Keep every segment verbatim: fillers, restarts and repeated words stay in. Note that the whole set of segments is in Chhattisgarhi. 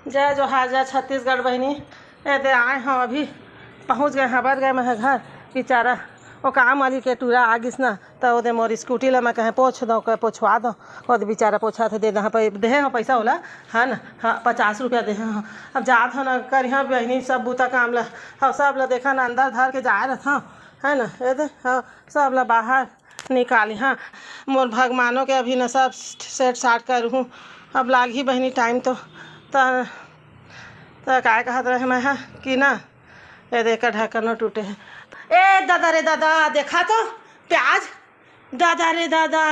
जय जोहार, जय छत्तीसगढ़ बहिनी। ए दे आए हंव, अभी पहुंच गए हंव, बर गए मैं घर। बेचारा ओ काम वाली के टूरा आ गिस ना, त ओ दे मोर स्कूटी ला मैं कहें पोंछ दंव, कहें पोंछवा दंव। ओ दे बेचारा पोंछाथे, दे दहा पै-, देहे हंव पैसा ओला, है ना? हाँ, पचास रुपया देहे हंव। अब जात हंव ना, करिहंव बहिनी सब बूता काम ला, हाँ, सब ला देखा ना, अंदर धर के जाए रथंव, है ना? ए दे, हाँ, सब ला बाहर निकाली, हाँ। मोर भगवानों के अभी न सब सेट साट करूँ। अब लागही बहिनी टाइम तो। त, त काय कहत रहे मैं, हाँ, कि ना, ए दे, एकर ढक्कनो टूटे हे। ए दादा रे दादा, देखा तो प्याज, दादा रे दादा।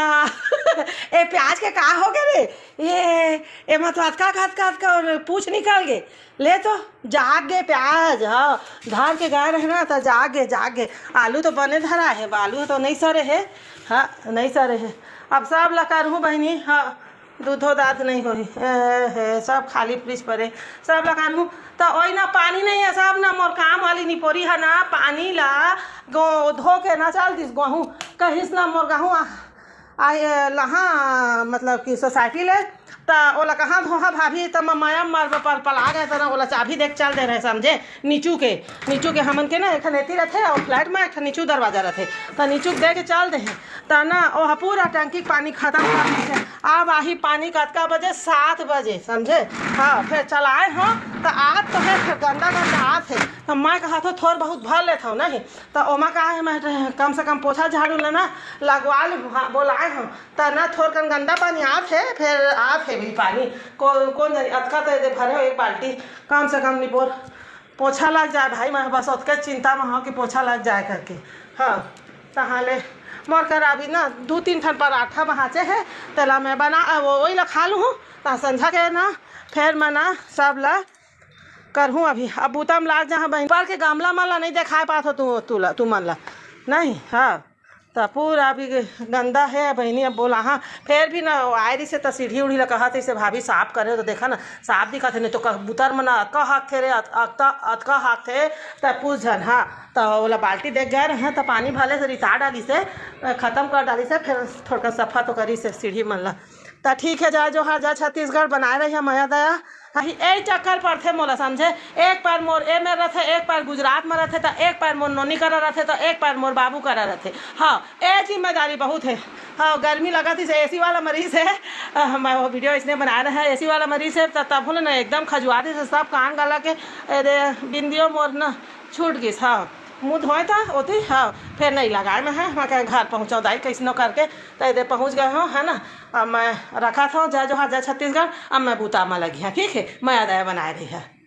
ए प्याज के का हो गे रे? ए, एमा तो अतका, अतका, अतका पूछ निकल गे। ले तो, जाग गे प्याज, हाँ, धान के गाय रहे ना, त जाग गे, जाग गे। आलू तो बने धरा हे, आलू तो नइ सरे हे, हाँ, नइ सरे हे। अब सब ला करहूँ बहिनी, हाँ, दूधो दांत नइ होही। ए, हे, सब खाली फ्रिज परे, सब ला करहूँ। त ओई ना, पानी नइ हे, सब ना मोर काम वाली निपोरी ह ना, पानी ला गो-, धो के ना चल दिस गहूँ, कहिस ना मोर गहूँ आ, आ, ए, लहा, मतलब कि सोसाइटी ले, त ओला कहाँ धोहा भाभी, त म-, मया मर पल पला गए, त ना ओला चाबी देख चल दे रहे, समझे? नीचू के, नीचू के हमन के ना, एक ठन एती रथे, अउ फ्लैट में एक ठन नीचू दरवाजा रथे, त नीचू के दे के चल दे हे, त ना, ओह पूरा टंकी के पानी खत्म कर दीस हे। अब आही पानी कतका बजे? सात बजे, समझे? हाँ, फिर चलाए हो, त आत तो हे, फिर गंदा गंदा आत हे, त मैं कहा थो, थोर बहुत भर लेत हूँ, नहीं? त ओमा का हे, मैं कम से कम पोछा झाड़ू लेना लगवा ले, हाँ, बोलाए हूँ। त ना थोरकन गंदा पानी आत हे, फिर आत हे भी पानी। को-, कोन जानी, अतका तो दे भरे हो एक बाल्टी, कम से कम निपोर पोछा लग जाए भाई। मैं बस ओतके चिंता में हूँ कि पोछा लग जाए करके। हाँ, तहाँ ले मोर कर अभी ना दू तीन ठन पराठा बहाचे हे, तेला मैं बना, वो, वही ला खा लूँ। त संझा के ना, फिर मैं ना सब ला करहूँ अभी। अब बूता म लाग जा, हाँ बहिनी। ऊपर के गमला मन ला नइ देखाय पात हो तू, तू ला, तू मन ला। नहीं, हाँ। त पूरा अभी गंदा हे बहिनी, अब बोला, हाँ। फिर भी ना, आए रहिसे त सीढ़ी उढ़ी ला कहत रहिसे, भाभी साफ करे हो त देखा ना, साफ दिखत हे, नहीं तो कबूतर मन अतका हाकथे रे, अत-, अतका, अतका हाकथे, त पूछ झन, हाँ। त ओला बाल्टी देख गए रहे, त पानी भले से रिता डालिसे, खत्म कर डालिसे, फिर थोड़का सफा तो करिसे सीढ़ी मन ला। त ठीक हे, जय जोहार, जय छत्तीसगढ़, बनाए रहिहा मया दया। अभी ए चक्कर पड़थे मोला, समझे? एक पैर मोर ए में रथे, एक पैर गुजरात में रथे, त एक पैर मोर नोनी करा रथे, त एक पैर मोर बाबू करा रथे। हाँ, ए जिम्मेदारी बहुत हे। हाँ, गर्मी लगत हे, एसी वाला मरीज हे। अ, मैं वो वीडियो इसने बनाए रहे, एसी वाला मरीज हे, त तब होले ना एकदम खजुआ दिस, सब कान गला के, अरे, बिंदियो मोर ना छूट गिस। हाँ, मुँह धोए त ओती, हाँ, फिर नहीं लगाए मैं, हाँ, मैं कहे घर पहुँचाओ दाई, कैसनो करके, त एदे पहुँच गए हो, है ना? अब मैं रखत हूँ, जय जोहार, जय छत्तीसगढ़। अब मैं बूता म लगी हूँ, ठीक है, मया दया बनाए रहिहा।